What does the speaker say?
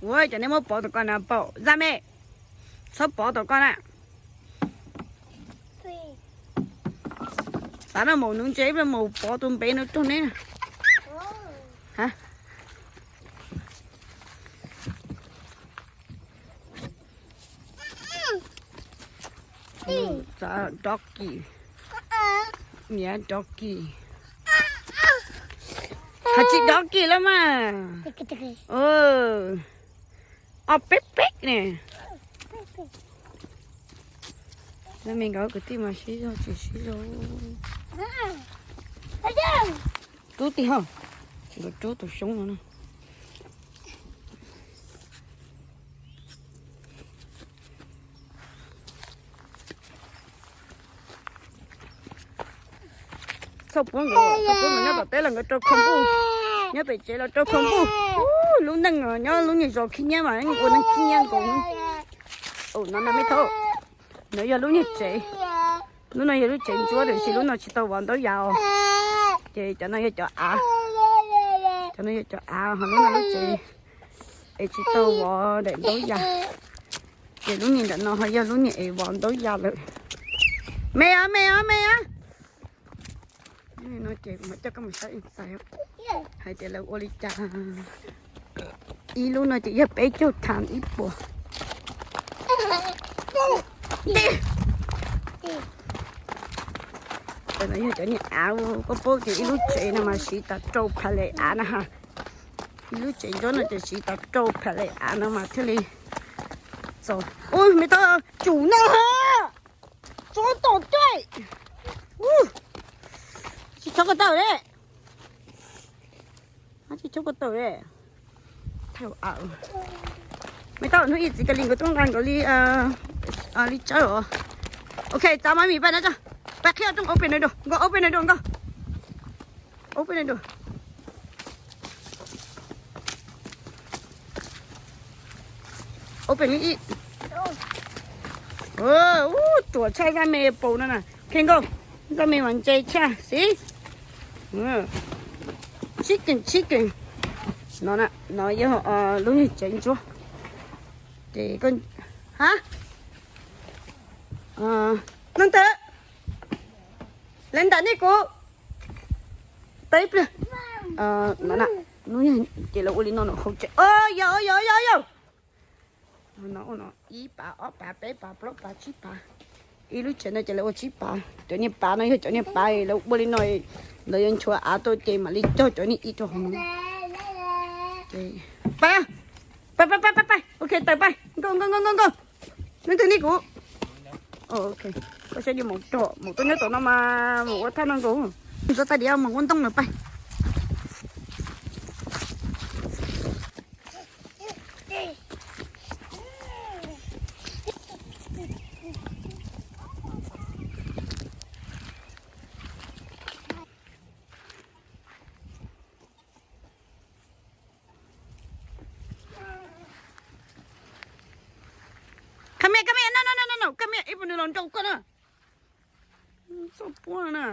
Ua cas nej muab pov tom ko na, paum za me, txhob pov tom ko na. Xav no maum nuv ntse, maum pov tus npe no rau neb. Doggy, niam doggy, hais tsis doggy los mas. Ob peb peb ne. Lawv me nkawd kwv tij mas sib zog tsis sib zog. Rub tij hauj, tsis rub tus xyoob no na. Txhob puab nkawd, txhob puab nkawd nyob tom teb los nkawd rau khau npuj, nyob pem tsev los rau khau npuj. Lub neej nyob lub niag zos khib nyiab mas ua neeg khib nyiab nkaus. No na me thaub, no yog lub niag tsev, lub no yog lub tsev ntsuab tiam sis lub no tsis tau vov ntaub yas os. Ces cov no yog cov av, cov no yog cov av ho lub no lub tsev es tsis tau vov daim ntaub yas. Ces lub niag nram no ho yog lub niag es vov ntaub yas lawm. Me os, me os, me os. No ces kuv mam coj koj mus saib ntxais hais tias lawv ua li cas. Ib lub no ces yog peb caug thav ib puas. Cov no yog cov niag av, koj paub tias ib lub tsev no mas siv tau rau phav lem av na ha. Ib lub tsev ntsuab no ces siv tau rau phav lem av no mas thiaj li txaus. Ua me tau tsum na ha. Tsob tom caij. Tsis chob ko taw le. Tsis chob ko taw le. Thawj av. Me tau hnub ib txiv Kali nkawd tuaj nqa nkawd li, li tsawb os. Ok, txav maj mis paj na tso. Paj qhib rooj open no do, nkauj open no do nkauj. Open no do. Open li ib. Ub, tuam tshaj zaj me paus no na. Ok nkauj, zaj me mas ntse tshaj xwb. Chicken, chicken. No na, no yog lub niag tsev ntsuab. Ces koj, ha, leej twg, leej ntawm nej kuv, tau ib pliag. No na, ces lawv ua li no no hauv tsev. Yog, yog, yog, yog. No ib pav, ob pav, peb pav, plaub pav, tsib pav. Ib lub tsev no ces lawv ua tsib pav. Cov niag pav no yog cov niag pav lawv ua li no, lawv yuav nchuav av tuaj ces mam li cog cov niag ib rau hauv no. Pab, pab, pab, pab, pab, ok, tawm pab, nkauj, nkauj, nkauj, nkauj, nkauj. Leej twg nej kuv. Ok, koj saib diam, maum rog, maum tuaj nyob tom no mas maum ua thaj no nkaus. Ntxuav tag diam, maum ua ntoo lawm pab. Come here, come here, no, no, no, no, no, come here, ib puas nws los nrau koj na. Txhob puab na.